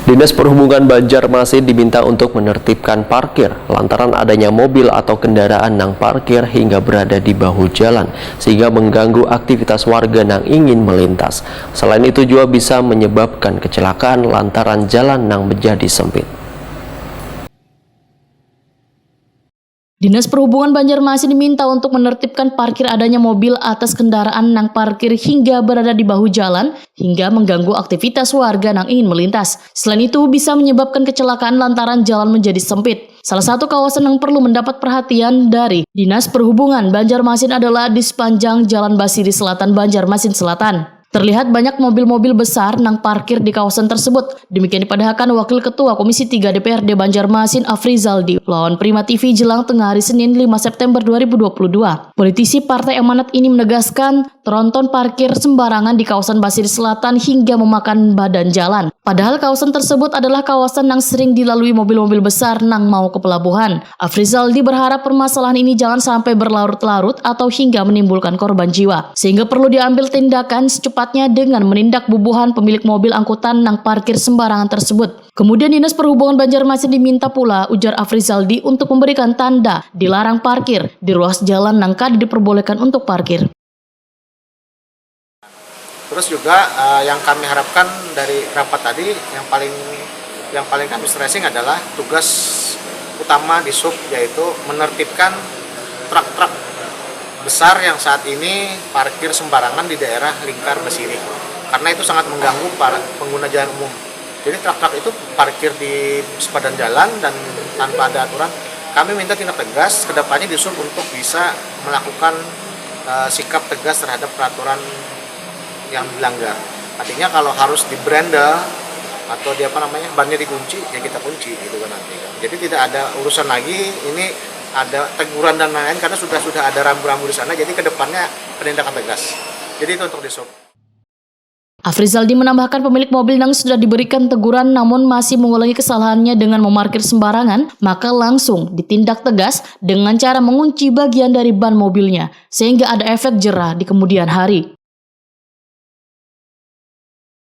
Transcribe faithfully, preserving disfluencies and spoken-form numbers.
Dinas Perhubungan Banjarmasin diminta untuk menertibkan parkir lantaran adanya mobil atau kendaraan nang parkir hingga berada di bahu jalan sehingga mengganggu aktivitas warga nang ingin melintas. Selain itu juga bisa menyebabkan kecelakaan lantaran jalan nang menjadi sempit. Dinas Perhubungan Banjarmasin diminta untuk menertibkan parkir adanya mobil atas kendaraan nang parkir hingga berada di bahu jalan hingga mengganggu aktivitas warga nang ingin melintas. Selain itu bisa menyebabkan kecelakaan lantaran jalan menjadi sempit. Salah satu kawasan yang perlu mendapat perhatian dari Dinas Perhubungan Banjarmasin adalah di sepanjang Jalan Basiri Selatan, Banjarmasin Selatan. Terlihat banyak mobil-mobil besar nang parkir di kawasan tersebut. Demikian dipadahakan Wakil Ketua Komisi tiga D P R D Banjarmasin Afrizaldi lawan Prima T V jelang tengah hari Senin lima September dua ribu dua puluh dua. Politisi Partai Amanat ini menegaskan tronton parkir sembarangan di kawasan Basiri Selatan hingga memakan badan jalan. Padahal kawasan tersebut adalah kawasan yang sering dilalui mobil-mobil besar nang mau ke pelabuhan. Afrizaldi berharap permasalahan ini jangan sampai berlarut-larut atau hingga menimbulkan korban jiwa, sehingga perlu diambil tindakan secepatnya dengan menindak bubuhan pemilik mobil angkutan nang parkir sembarangan tersebut. Kemudian Dinas Perhubungan Banjarmasin diminta pula, ujar Afrizaldi, untuk memberikan tanda dilarang parkir di ruas jalan nang kada diperbolehkan untuk parkir. Terus juga uh, yang kami harapkan dari rapat tadi yang paling yang paling kami stressing adalah tugas utama di sub, yaitu menertibkan truk-truk besar yang saat ini parkir sembarangan di daerah lingkar Basiri, karena itu sangat mengganggu para pengguna jalan umum. Jadi truk-truk itu parkir di sepadan jalan dan tanpa ada aturan. Kami minta tindak tegas kedepannya di sub untuk bisa melakukan uh, sikap tegas terhadap peraturan yang dilanggar. Artinya kalau harus di brandel atau di apa namanya, bannya dikunci, ya kita kunci gitu kan nanti. Jadi tidak ada urusan lagi ini ada teguran dan lain-lain karena sudah sudah ada rambu-rambu di sana. Jadi kedepannya penindakan tegas. Jadi itu untuk di sub. Afrizaldi menambahkan pemilik mobil yang sudah diberikan teguran namun masih mengulangi kesalahannya dengan memarkir sembarangan, maka langsung ditindak tegas dengan cara mengunci bagian dari ban mobilnya sehingga ada efek jerah di kemudian hari.